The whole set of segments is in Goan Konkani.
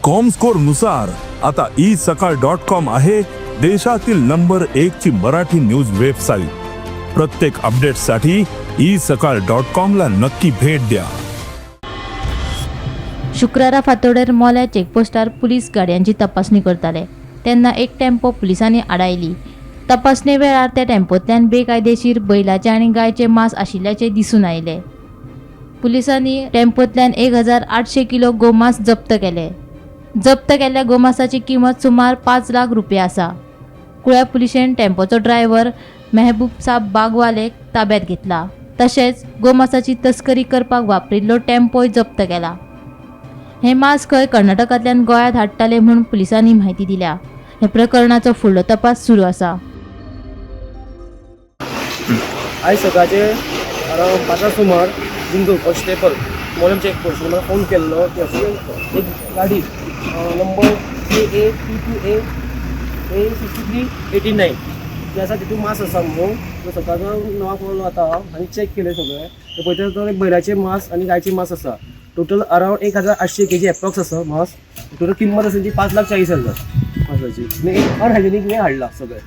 कॉमस्कोर नुसार आता ई सकाळ डॉट कॉम आहे देशातील नंबर एक ची मराठी न्यूज वेबसाईट. प्रत्येक अपडेटसाठी ई सकाळ डॉट कॉम ला नक्की भेट द्या. शुक्रारा फांतोडेर मोल्या चेकपोस्टार पुलीस गाडयांची तपासणी करताले तेन्ना एक टेम्पो पुलिसांनी आडायली. तपासणे वेळार त्या टेम्पोंतल्यान बेकायदेशीर बैलाचें आनी गायचें मांस आशिल्ल्याचें दिसून आयलें. पुलिसांनी टेम्पोंतल्यान 1800 किलो गोमांस जप्त केलें. जप्त केल्ल्या गोमांसाची किंमत सुमार 5 लाख रुपया आसा. कुळ्या पुलिशेन टेम्पोचो ड्रायव्हर मेहबूब साब बागवालेक ताब्यात घेतला. तशेंच गोमांसाची तस्करी करपाक वापरिल्लो टेम्पोय जप्त केला. हें मांस खंय कर्नाटकांतल्यान गोंयांत हाडटाले म्हूण पुलिसांनी म्हायती दिल्या. हे प्रकरणाचो फुडलो तपास सुरू आसा. आयज सकाळचे अरावंड 5 सुमार बिंदू कॉन्स्टेबल मोलम चेक पोस्ट म्हाका फोन केल्लो की अशी एक गाडी number KA 22 AA 6389 ती आसा, तितून मांस आसा म्हणून. तो सकाळचो 9 पावलो वता हांव आनी चॅक केलें सगळें. ते पळयता तर एक बैलाचें मांस आनी गायचें मांस आसा. टोटल अरावंड 1800 केजी एप्रॉक्स आसा मांस. टोटल किंमत आसा ती 5,40,000 मांसाची. आनी एक अनहायजेनीक वे हाडला सगळें.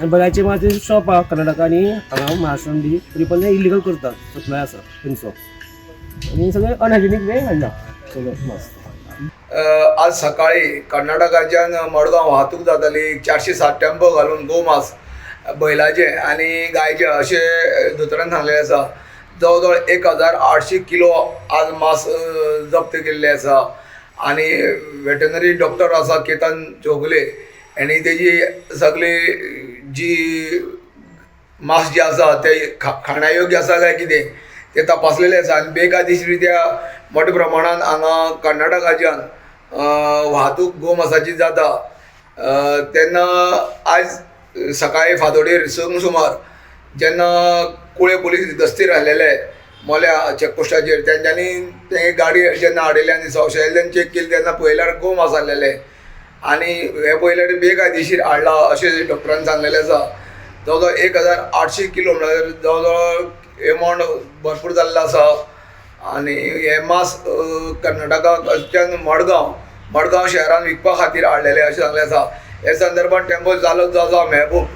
आनी बैलाचे मांस शॉप आहा कर्नाटका आनी हांगा महाराष्ट्रान बी, तरी पण इलिगल करतात. सप्लाय आसा तेंचो आनी सगळें अनहायजेनीक वे हाडला सगळें मांस. आज सकाळी कर्नाटकाच्यान मडगांव वाहतूक जाताली. 407 टेम्पो घालून गोमांस बैलाचे आनी गायचे अशें दोतोरान सांगलेलें आसा. जवळ जवळ 1800 किलो आज मांस जप्त केल्लें आसा आनी वेटनरी डॉक्टर आसा केतन चोगले आनी तेजी सगळी जी मांस जे आसा ते खाणा योग्य आसा काय कितें ते तपासलेले आसा. आनी बेकायदेशीर रित्या मोठ्या प्रमाणान हांगा कर्नाटकाच्यान वाहतूक गोमांसाची जाता. तेन्ना आयज सकाळी फांतोडेर 6 सुमार जेन्ना कुळे पुलीस गस्तीर आसलेले मोल्या चॅकपोस्टाचेर, तेंच्यांनी ते गाडी जेन्ना हाडिल्ली आनी संशयातल्यान चॅक केली तेन्ना पळयल्यार गोमांस आसलेले आनी हे पळयल्यार बेकायदेशीर हाडला अशें डॉक्टरान सांगलेलें आसा. जवळ जवळ 1800 किलो म्हळ्यार जवळ जवळ एमावंट भरपूर जाल्लो आसा. आनी हें मांस कर्नाटकाच्यान मडगांव मडगांव शहरान विकपा खातीर हाडलेलें अशें सांगलें आसा. हे संदर्भात टेम्पो चालक जो आसा मेहबूब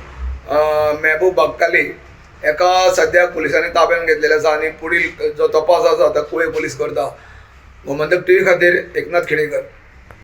मेहबूब बक्काली हेका सद्याक पुलिसांनी ताब्यात घेतलेलें आसा आनी पुढील जो तपास आसा तो कुळे पुलीस करता. गोमंतक टीव्ही खातीर एकनाथ खेडेकर.